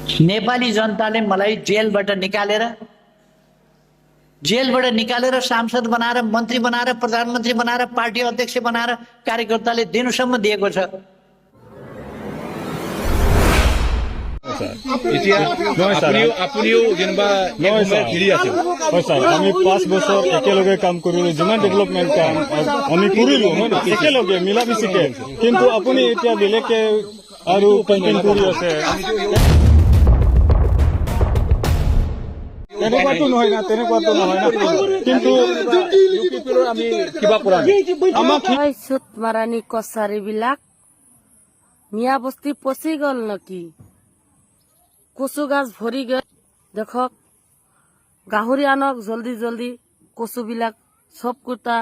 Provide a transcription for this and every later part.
नेपाली जनताले मलाई जेलबाट निकालेर सांसद बनाएर मन्त्री बनाएर प्रधानमन्त्री बनाएर पार्टी अध्यक्ष बनाएर कार्यकर्ताले दिनुसम्म दिएको छ। আমি 5 বছর একেলগে কাম কৰিলো যিমান ডেভেলপমেন্ট কাম আমি কৰিলো একেলগে মিলা মিছিকে কিন্তু আপুনি এতিয়া বেলেগে আৰু কেম্পেইন কৰি আছে তেনেকুৱাটো নহয় না কিন্তু আমি কিবা কৰা আমাক সুত মাৰানি কছাৰীবিলাক মিয়া বস্তি পচি গল নেকি কচু গাছ ভৰি গল দেখক গাহৰি আনক জলদি জলদি কচুবিলাক সব কুটা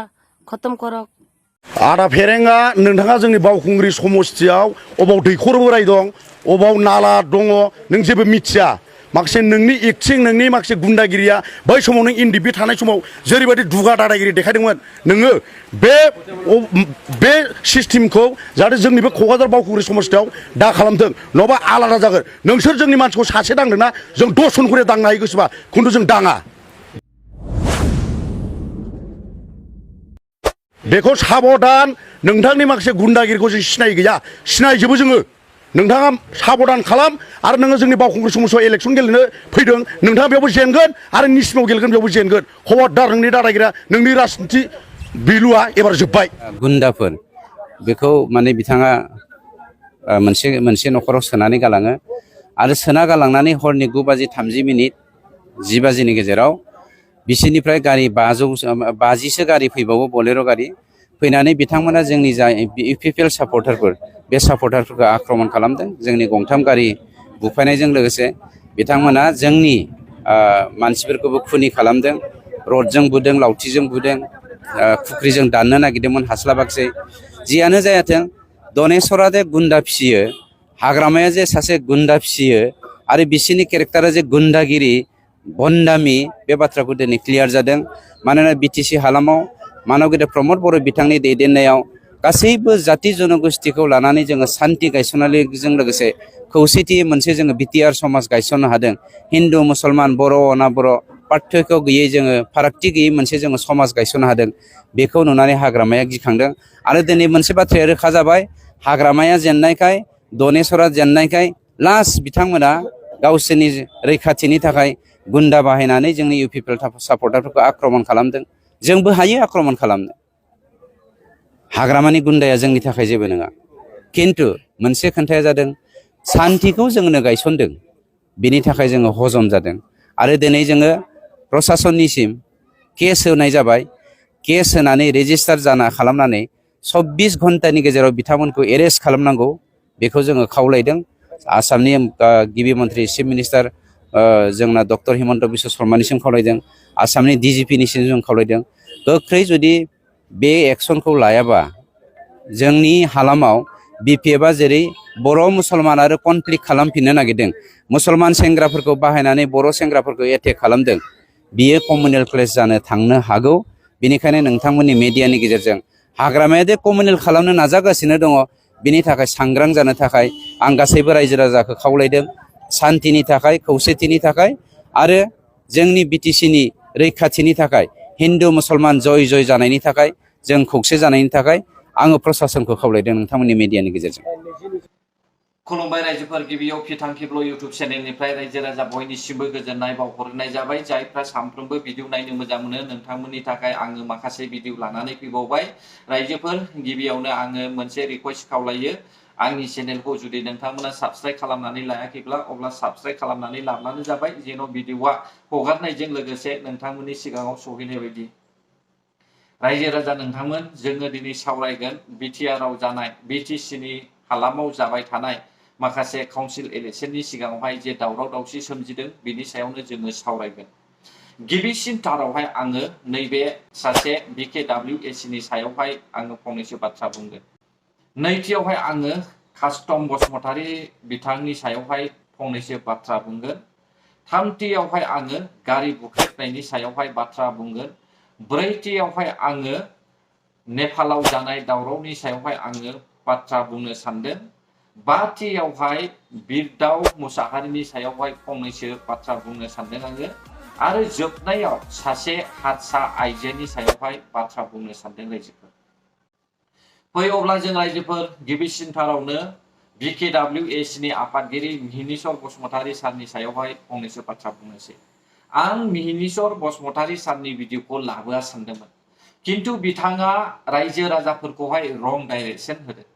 খতম কৰক। आदा फेरेंगा नोंथाङा जोंनि बावखुंग्रि समस्थियाव अबाव दैखर बोराय दं अबाव नाला दङ नों जेबो मिथिया माखासे नोंनि एक्टिं नोंनि माखासे गुन्डागिरिया बै समाव नों एनडिपि थानाय समाव जेरैबायदि दुगा दादागिरि देखायदोंमोन नोङो बे सिस्टेमखौ जाहाथे जोंनि बे क'क्राझार बावखुंग्रि समस्थियाव दा खालामथों नङाबा आलादा जागोन नोंसोर जोंनि मानसिखौ सासे दांदोंना जों 10 जन खरि दांनो हायो गोसोबा खिन्थु जों दाङा बेखौ साबधान नोंथांनि माखासे गुन्डागिरिखौ जों सिनाय गैया सिनायजोबो जोङो नोंथाङा साबधान खालाम आरो नोङो जोंनि बावखुंग्रि समस्थियाव इलेक्सन गेलेनो फैदों नोंथाङा बेयावबो जेनगोन आरो निसिमाव गेलेगोन बेयावबो जेनगोन खबरदार नोंनि दादागिरिया नोंनि राजनिति बिलुआ एबार जोब्बाय। गुन्डाफोर बेखौ माने बिथाङा मोनसे न'खराव सोनानै गालाङो आरो सोना गालांनानै हरनि 9:30 10 बाजिनि गेजेराव बिसिनिफ्राय गारि 50सो गारि फैबावो बलेर' गारि फैनानै बिथांमोना जोंनि जा इउपिपिएल सापर्टारफोर बे सापर्टारफोरखौ आक्रमण खालामदों जोंनि गंथाम गारि बुफायनायजों लोगोसे बिथांमोना जोंनि मानसिफोरखौबो खुनि खालामदों रडजों बुदों लावथिजों बुदों खुख्रिजों दाननो नागिरदोंमोन हास्लाबाखसै जियानो जायाथों दनेश्वरा जे गुन्डा फिसियो हाग्रामाया जे सासे गुन्डा फिसियो आरो बिसिनि केरेक्टारा जे गुन्डागिरि बन्दामि बे बाथ्राखौ दिनै क्लियार जादों मानोना बिटिसि हालामाव मानबगेदेर प्रमद बर' बिथांनि दैदेननायाव गासैबो जाति जनगोष्ठीखौ लानानै जोङो सान्ति गायसननायजों लोगोसे खौसेथि मोनसे जोङो बिटिआर समाज गायसननो हादों हिन्दु मुसलमान बर' अना बर' पार्थक्य गैयै जोङो फारागथि गैयै मोनसे जोङो समाज गायसननो हादों बेखौ नुनानै हाग्रामाया गिखांदों आरो दिनै मोनसे बाथ्राया रोखा जाबाय हाग्रामाया जेननायखाय दनेश्वरा जेननायखाय लास्ट बिथांमोना गावसोरनि रैखाथिनि थाखाय गुन्डा बाहायनानै जोंनि इउपिपिएल सापर्टारफोरखौ आक्रमण खालामदों जोंबो हायो आक्रमण खालामनो हाग्रामानि गुन्डाया जोंनि थाखाय जेबो नङा किन्तु मोनसे खोथाया जादों सान्तिखौ जोंनो गायसनदों बिनि थाखाय जोङो हजम जादों आरो दिनै जोङो प्रशासननिसिम केस होनाय जाबाय केस होनानै रेजिस्टार खालामनानै 24 घन्टानि गेजेराव बिथांमोनखौ एरेस्ट खालामनांगौ बेखौ जोङो खावलायदों आसामनि गिबि मन्त्रि चिफ मिनिस्टार जोंना डक्टर हिमन्त बिश्व शर्मानिसिम खावलायदों आसामनि डिजिपिनिसिम जों खावलायदों गोख्रै जुदि बे एक्सनखौ लायाबा जोंनि हालामाव बिपिएफआ जेरै बर' मुसलमान आरो कनफ्लिक्ट खालामफिननो नागिरदों मुसलमान सेंग्राफोरखौ बाहायनानै बर' सेंग्राफोरखौ एटेक खालामदों बियो कमनवेल्थ प्लेस जानो थांनो हागौ बेनिखायनो नोंथांमोननि मिडियानि गेजेरजों हाग्रामाया दे कमनवेल्थ खालामनो नाजागासिनो दङ बिनि थाखाय सांग्रां जानो थाखाय आं गासैबो रायजो राजाखौ खावलायदों शान्तिनि थाखाय खौसेथिनि थाखाय आरो जोंनि बिटिसिनि रैखाथिनि थाखाय हिन्दु मुसलमान जय जय जानायनि थाखाय जों खौसे जानायनि थाखाय आङो प्रशासनखौ खावलायदों नोंथांमोननि मिडियानि गेजेरजों। खुलुमबाय रायजोफोर गिबियाव फिथांखिब्ल इउटुब चेनेलनिफ्राय रायजो राजा बयनिसिमबो गोजोननाय बावहरनाय जाबाय जायफ्रा सानफ्रोमबो भिडिअ नायनो मोजां मोनो नोंथांमोननि थाखाय आङो माखासे भिडिअ लानानै फैबावबाय रायजोफोर गिबियावनो आङो मोनसे रिक्वेस्ट खावलायो आंनि चेनेलखौ जुदि नोंथांमोना साबस्क्राइब खालामनानै लायाखैब्ला अब्ला साबस्क्राइब खालामनानै लाब्लानो जाबाय जेन' भिडिअआ हगारनायजों लोगोसे नोंथांमोननि सिगाङाव सहैनाय बायदि रायजो राजा नोंथांमोन जोङो दिनै सावरायगोन बिटिआरआव जानाय बिटिसिनि हालामाव जाबाय थानाय माखासे काउन्सिल इलेक्शननि सिगाङावहाय जे दावराव दावसि सोमजिदों बिनि सायावनो जोङो सावरायगोन गिबिसिन थारावहाय आङो नैबे सासे बिकेडब्लिउएसिनि सायावहाय आङो फंनैसो बाथ्रा बुंगोन नैथियावहाय आङो कास्टम बसुमतारी बिथांनि सायावहाय फंनैसो बाथ्रा बुंगोन थामथियावहाय आङो गारि बुख्रेबनायनि सायावहाय बाथ्रा बुंगोन ब्रैथियावहाय आङो नेपालाव जानाय दावरावनि सायावहाय आङो बाथ्रा बुंनो सानदों बाथियावहाय बिरदाव मुसाहारिनि सायावहाय फंनैसो बाथ्रा बुंनो सानदों आङो आरो जोबनायाव सासे हारसा आइजोनि सायावहाय बाथ्रा बुंनो सानदों रायजोफोर। फै अब्ला जों रायजोफोर गिबिसिनथारावनो BKWS नि आफादगिरि मिहिनीश्वर बसुमतारी सारनि सायावहाय फंनैसो बाथ्रा बुंनोसै। आं मिहिनीश्वर बसुमतारी सारनि भिडिअखौ लाबोआ सानदोंमोन, किन्तु बिथाङा रायजो राजाफोरखौहाय रं डाइरेक्सन होदों।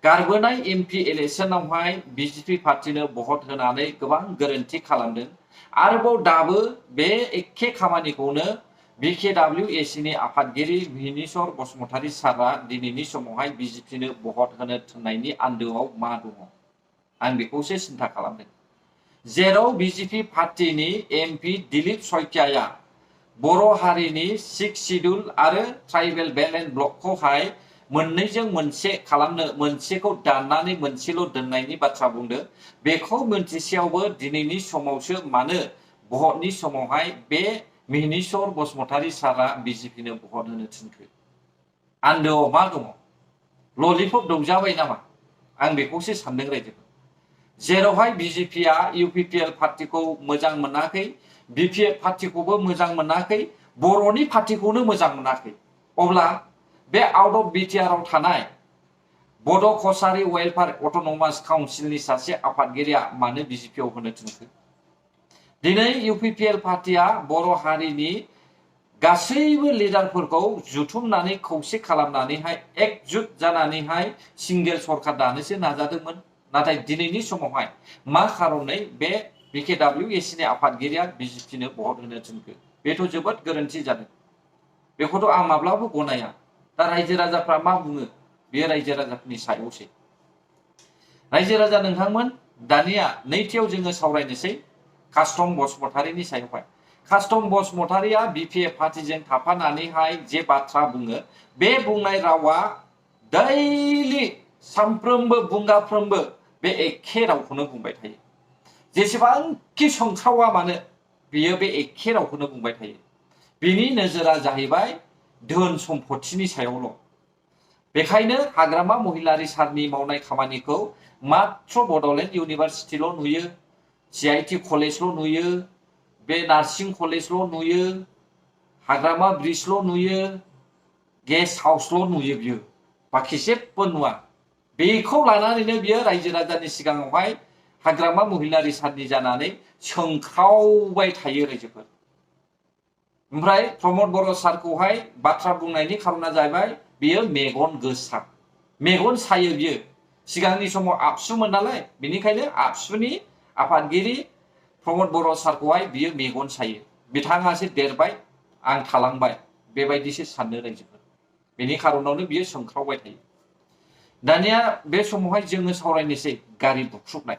गारबोनाय MP इलेक्शनावहाय BJP पार्टिनो भट होनानै गोबां गोरोन्थि खालामदों। आरोबाव दाबो बे एखे खामानिखौनो BKWS नि आफादगिरि मिहिनीश्वर बसुमतारी सारा दिनैनि समावहाय BJP नो भट होनो थिननायनि आन्दोआव मा दङ आं बेखौसो सिन्था खालामदों। जेराव BJP पार्टिनि MP दिलीप सयकियाया बर' हारिनि 6 शिड्युल आरो ट्राइबेल बेल्ट एन्ड ब्लकखौहाय मोननैजों मोनसे खालामनो मोनसेखौ दाननानै मोनसेल' दोननायनि बाथ्रा बुंदों। बेखौ मोनथिसेयावबो दिनैनि समावसो मानो भटनि समावहाय बे मिहिनीश्वर बसुमतारी सारा BJP नो भट होनो थिनखो? आन्दोआव मा दङ? ललिपप दौजाबाय नामा? आं बेखौसो सानदों रायजोफोर। जेरावहाय BJPआ UPPL पार्टिखौ मोजां मोनाखै, BPF पार्टिखौबो मोजां मोनाखै, बर'नि पार्टिखौनो मोजां मोनाखै, अब्ला बे आउट अफ BTR आव थानाय बड' कसारी वेलफेयार अट'नमास काउन्सिलनि सासे आफादगिरिया मानो BJP आव होनो थिनखो? दिनै UPPL पार्टिया बर' हारिनि गासैबो लिडारफोरखौ जुथुमनानै खौसे खालामनानैहाय एकजुट जानानैहाय सिंगेल सरकार दानोसो नाजादोंमोन। नाथाय दिनैनि समावहाय मा खारनै बे BKWS नि आफादगिरिया BJP नो भट होनो थिनखो? बेथ' जोबोद गोरोन्थि जादों। बेखौथ' आं माब्लाबो गनाया। दा रायजो राजाफ्रा मा बुङो? बेयो रायजो राजाफोरनि सायावसो। रायजो राजा नोंथांमोन, दानिया नैथियाव जोङो सावरायनोसै कास्टम बसुमतारीनि सायावहाय। कास्टम बसुमतारीया BPF पार्टिजों थाफानानैहाय जे बाथ्रा बुङो, बे बुंनाय रावा दैलि सानफ्रोमबो बुंगाफ्रोमबो बे एखे रावखौनो बुंबाय थायो। जेसेबांखि संख्रावा मानो बियो बे एखे रावखौनो बुंबाय थायो। बिनि नोजोरा जाहैबाय धोन सम्पथिनि सायावल'। बेखायनो हाग्रामा महिलारी सारनि मावनाय खामानिखौ मात्र बड'लेण्ड इउनिभारसिटिल' नुयो, CIT कलेजल' नुयो, बे नार्सिं कलेजल' नुयो, हाग्रामा ब्रिजल' नुयो, गेस्ट हाउसल' नुयो बियो, बाखि जेबो नुवा। बेखौ लानानैनो बियो रायजो राजानि सिगाङावहाय हाग्रामा महिलारी सारनि जानानै सोंखावबाय थायो रायजोफोर। ओमफ्राय प्रमद बर' सारखौहाय बाथ्रा बुंनायनि खारना जाहैबाय बियो मेगन गोसा, मेगन सायो बियो। सिगांनि समाव आबसुमोन नालाय, बेनिखायनो आबसुनि आफादगिरि प्रमद बर' सारखौहाय बियो मेगन सायो। बिथाङासो देरबाय, आं थालांबाय, बेबायदिसो साननो रायजोफोर। बेनि खारनावनो बियो सोंख्रावबाय थायो। दानिया बे समावहाय जोङो सावरायनोसै गारि बुख्रुबनाय।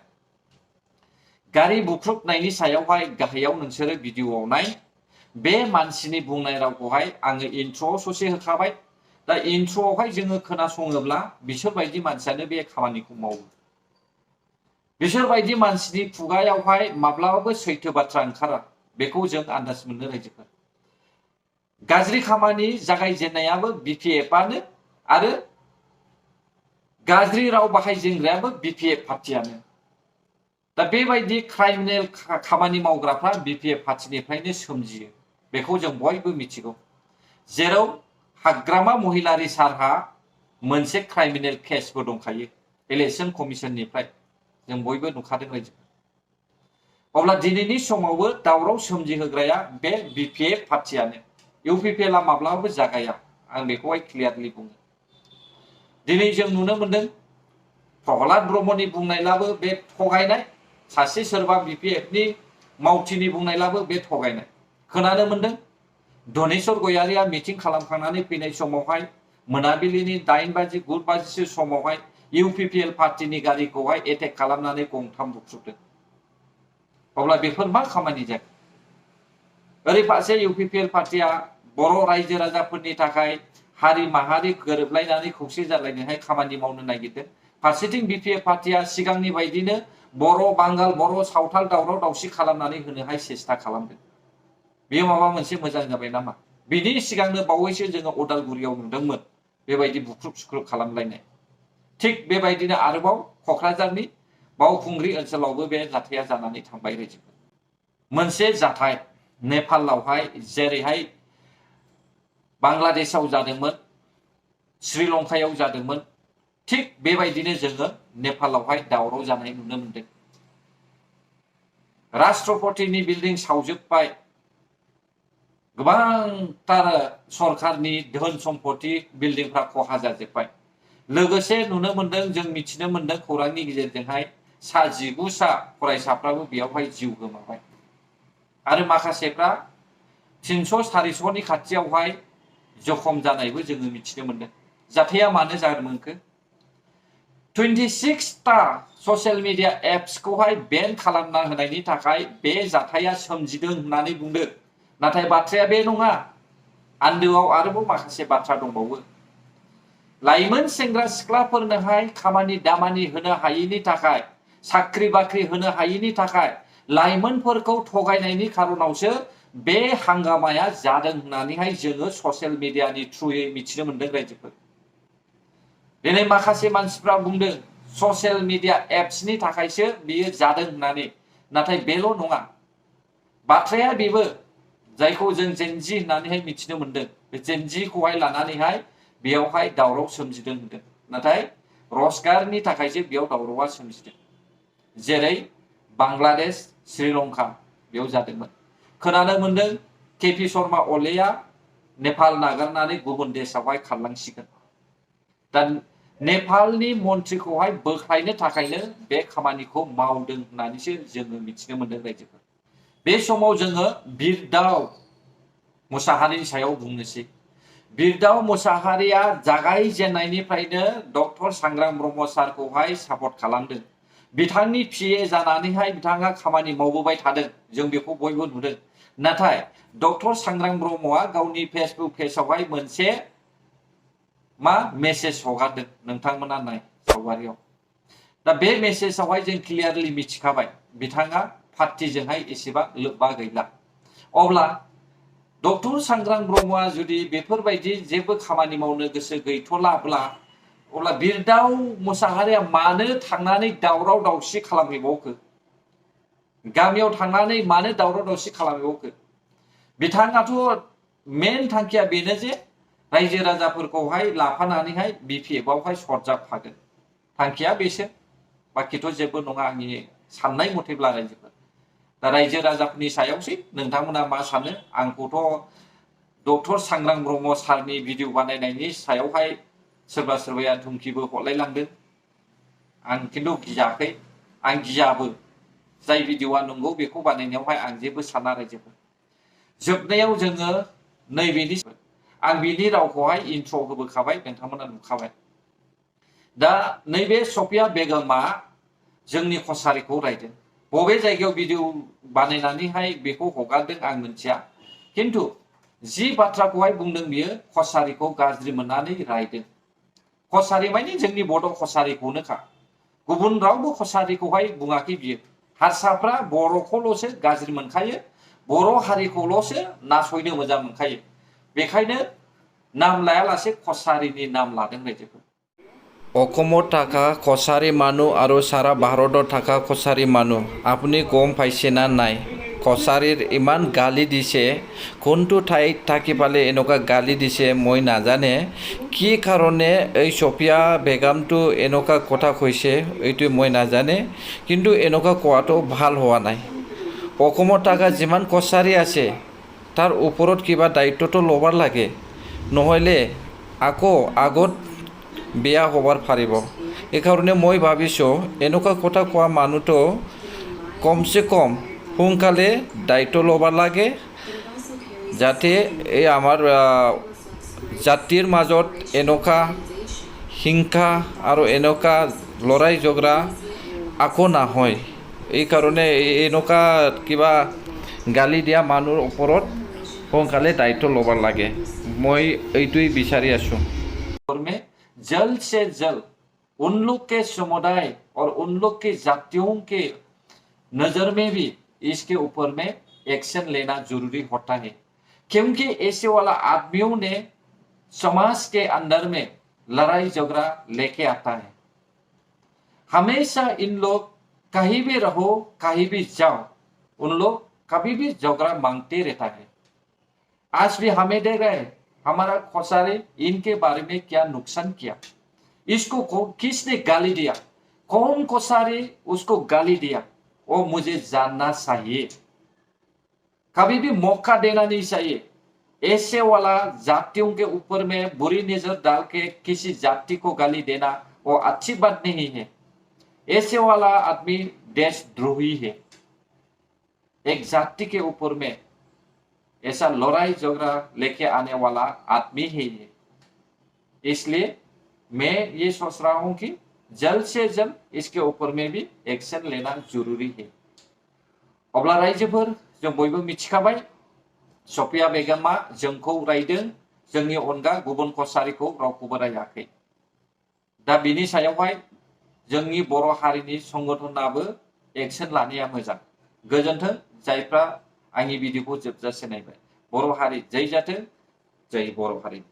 गारि बुख्रुबनायनि सायावहाय गाहायाव नोंसोरो भिडिअआव नाय। बे मानसिनि बुंनाय रावखौहाय आङो इन्ट्र'आव ससे होखाबाय। दा इन्ट्र'आवहाय जोङो खोनासङोब्ला बिसोरबायदि मानसियानो बे खामानिखौ मावो। बिसोरबायदि मानसिनि खुगायावहाय माब्लाबाबो सैथो बाथ्रा ओंखारा, बेखौ जों आन्दाज मोननो रायजोफोर। गाज्रि खामानि जागायजेननायाबो BPF-आनो आरो गाज्रि राव बाहायजेनग्रायाबो BPF पार्टियानो। दा बेबायदि क्राइमिनेल खामानि मावग्राफ्रा BPF पार्टिनिफ्रायनो सोमजियो, बेखौ जों बयबो मिथिगौ। जेराव हाग्रामा महिलारी सारहा मोनसे क्राइमिनेल केसबो दंखायो इलेक्शन कमिशननिफ्राय, जों बयबो नुखादों रायजोफोर। अब्ला दिनैनि समावबो दावराव सोमजिहोग्राया बे BPF पार्टियानो। UPPL-आ माब्लाबाबो जागाया, आं बेखौहाय क्लियारलि बुङो। दिनै जों नुनो मोनदों प्रहलाद ब्रह्मनि बुंनायलाबो बे थगायनाय, सासे सोरबा BPF-नि मावथिनि बुंनायलाबो बे थगायनाय। खोनानो मोनदों धनेश्वर गयारिया मिटिं खालामखांनानै फैनाय समावहाय मोनाबिलिनि 8 बाजि 9 बाजिसो समावहाय UPPL पार्टिनि गारिखौहाय एटेक खालामनानै गंथाम बुख्रुबदों। अब्ला बेफोर मा खामानि जायो? ओरै फारसे UPPL पार्टिया बर' रायजो राजाफोरनि थाखाय हारि माहारि गोरोबलायनानै खौसे जालायनोहाय खामानि मावनो नागिरदों। फारसेथिं BPF पार्टिया सिगांनि बायदिनो बर' बांगाल, बर' सावथाल दावराव दावसि खालामनानै होनोहाय सेस्था खालामदों। बेयो माबा मोनसे मोजां जाबाय नामा? बिनि सिगांनो बावैसो जोङो उदालगुरियाव नुदोंमोन बेबायदि बुख्रुब सुख्रुब खालामलायनाय। थिग बेबायदिनो आरोबाव क'क्राझारनि बावखुंग्रि ओनसोलावबो बे जाथाया जानानै थांबाय रायजोफोर मोनसे जाथाय नेपालावहाय जेरैहाय बांलादेशआव जादोंमोन श्रीलंकायाव जादोंमोन थिग बेबायदिनो जोङो नेपालावहाय दावराव जानाय नुनो मोनदों राष्ट्रपतिनि बिल्डिं सावजोबबाय गोबांथार सरकारनि धोन सम्पति बिल्डिंफ्रा खहा जाजोबबाय लोगोसे नुनो मोनदों जों मिथिनो मोनदों खौरांनि गेजेरजोंहाय 19 फरायसाफ्राबो बेयावहाय जिउ गोमाबाय आरो माखासेफ्रा 300-400 नि खाथियावहाय जखम जानायबो जोङो मिथिनो मोनदों जाथाया मानो जादोंमोनखो 26 टा ससियेल मिडिया एप्सखौहाय बेन खालामना होनायनि थाखाय बे जाथाया सोमजिदों होननानै बुंदों नाथाय बाथ्राया बे नङा आन्दोआव आरोबाव माखासे बाथ्रा दंबावो लाइमोन सेंग्रा सिख्लाफोरनोहाय खामानि दामानि होनो हायैनि थाखाय साख्रि बाख्रि होनो हायैनि थाखाय लाइमोनफोरखौ थगायनायनि खारनावसो बे हांगामाया जादों होननानैहाय जोङो ससियेल मिडियानि थ्रुयै मिथिनो मोनदों रायजोफोर दिनै माखासे मानसिफ्रा बुंदों ससियेल मिडिया एप्सनि थाखायसो बियो जादों होननानै नाथाय बेल' नङा बाथ्राया बेबो जायखौ जों जेनजि होननानैहाय मिथिनो मोनदों बे जेनजिखौहाय लानानैहाय बेयावहाय दावराव सोमजिदों होनदों नाथाय रजगारनि थाखायसो बेयाव दावरावआ सोमजिदों जेरै बांलादेश श्रीलंका बेयाव जादोंमोन खोनानो मोनदों केपि शर्मा अलेया नेपाल नागारनानै गुबुन देशआवहाय खारलांसिगोन दा नेपालनि मन्थ्रिखौहाय बोख्लायनो थाखायनो बे खामानिखौ मावदों होननानैसो जोङो मिथिनो मोनदों रायजोफोर बे समाव जोङो बिरदाव मुसाहारिनि सायाव बुंनोसै बिरदाव मुसाहारिया जागायजेननायनिफ्रायनो डक्टर सांग्रां ब्रह्म सारखौहाय सापर्ट खालामदों बिथांनि पिए जानानैहाय बिथाङा खामानि मावबोबाय थादों जों बेखौ बयबो नुदों नाथाय डक्टर सांग्रां ब्रह्मआ गावनि फेसबुक पेजआवहाय मोनसे मा मेसेज हगारदों नोंथांमोना नाय सावगारियाव दा बे मेसेजआवहाय जों क्लियारलि मिथिखाबाय बिथाङा पार्टीजोंहाय एसेबां लोब्बा गैला अब्ला डक्टर सांग्रां ब्रह्मआ जुदि बेफोरबायदि जेबो खामानि मावनो गोसो गैथ'लाब्ला अब्ला बिरदाव मुसाहारिया मानो थांनानै दावराव दावसि खालामहैबावखो गामियाव थांनानै मानो दावराव दावसि खालामहैबावखो बिथाङाथ' मेन थांखिया बेनो जे रायजो राजाफोरखौहाय लाफानानैहाय बिपिएफआवहाय सरजाबफागोन थांखिया बेसो बाखिथ' जेबो नङा आंनि साननाय मथेब्ला रायजोफोर दा रायजो राजाफोरनि सायावसै नोंथांमोना मा सानो आंखौथ' डक्टर सांग्रां ब्रह्म सारनि भिडिअ बानायनायनि सायावहाय सोरबा सोरबाया धुमखिबो हरलायलांदों आं खिन्थु गियाखै आं गियाबो जाय भिडिअआ नंगौ बेखौ बानायनायावहाय आं जेबो साना रायजोफोर जोबनायाव जोङो नैबेनि आं बिनि रावखौहाय इन्ट्र' होबोखाबाय नोंथांमोना नुखाबाय दा नैबे सफिया बेगमा जोंनि कसारिखौ रायदों बबे जायगायाव भिडिअ बानायनानैहाय बेखौ हगारदों आं मिथिया खिन्थु जि बाथ्राखौहाय बुंदों बियो कसारिखौ गाज्रि मोननानै रायदों कसारि माने जोंनि बड' कसारिखौनोखा गुबुन रावबो कसारिखौहाय बुङाखै बियो हारसाफ्रा बर'खौल'सो गाज्रि मोनखायो बर' हारिखौल'सो नासयनो मोजां मोनखायो बेखायनो नाम लायालासे कसारिनि नाम लादों रायजोफोर অসমত থকা কছাৰী মানুহ আৰু সাৰা ভাৰতত থকা কছাৰী মানুহ আপুনি গম পাইছে না নাই কছাৰীৰ ইমান গালি দিছে কোনটো ঠাইত থাকি পালে এনেকুৱা গালি দিছে মই নাজানে কি কাৰণে এই সফিয়া বেগমটো এনেকুৱা কথা কৈছে এইটো মই নাজানে কিন্তু এনেকুৱা কোৱাটো ভাল হোৱা নাই অসমত থকা যিমান কছাৰী আছে তাৰ ওপৰত কিবা দায়িত্বটো ল'ব লাগে নহ'লে আকৌ আগত বেয়া হবার পারিব এই কারণে মই ভাবিছো এনেকুৱা কথা কোৱা মানুহটো কমসে কম সোনকালে দায়িত্ব ল'ব লাগে যাতে এই আমাৰ জাতিৰ মাজত এনেকুৱা হিংসা আৰু এনেকুৱা লৰাই ঝগড়া আকৌ নহয় এই কাৰণে এনেকুৱা কিবা গালি দিয়া মানুহৰ ওপৰত সোনকালে দায়িত্ব ল'ব লাগে মই এইটোই বিচাৰি আছো जल्द से जल्द उन लोग के समुदाय और उन लोग के जातियों के नजर में भी इसके ऊपर में एक्शन लेना जरूरी होता है क्योंकि ऐसे वाला आदमियों ने समाज के अंदर में लड़ाई झगड़ा लेके आता है हमेशा इन लोग कहीं भी रहो, कहीं भी जाओ, उन लोग कभी भी झगड़ा मांगते रहता है। आज भी हमें देख रहे हैं हमारा कोसारी इनके बारे में क्या नुकसान किया, इसको किसने गाली दिया, कौन कोसारी उसको गाली दिया, वो मुझे जानना चाहिए। कभी भी मौका देना नहीं चाहिए। ऐसे वाला जातियों के ऊपर में बुरी नजर डाल के किसी जाति को गाली देना वो अच्छी बात नहीं है। ऐसे वाला आदमी देशद्रोही है। एक जाति के ऊपर में ऐसा लड़ाई झगड़ा लेके आने वाला आदमी है ये। इसलिए मैं ये सोच रहा हूं कि जल्द से जल्द इसके ऊपर में भी एक्शन लेना जरूरी है। अब्ला रायजोफोर जों बयबो मिथिखाबाय सफिया बेगमा जोंखौ रायदों, जोंनि अनगा गुबुन कसारिखौ रावखौबो रायाखै। दा बिनि सायावहाय जोंनि बर' हारिनि संगठनाबो एक्शन लानाया मोजां। गोजोन्थों जायफ्रा आंनि भिडिअखौ जोबजासे नायबाय। बर' हारि जै जाथों, जै बर' हारि।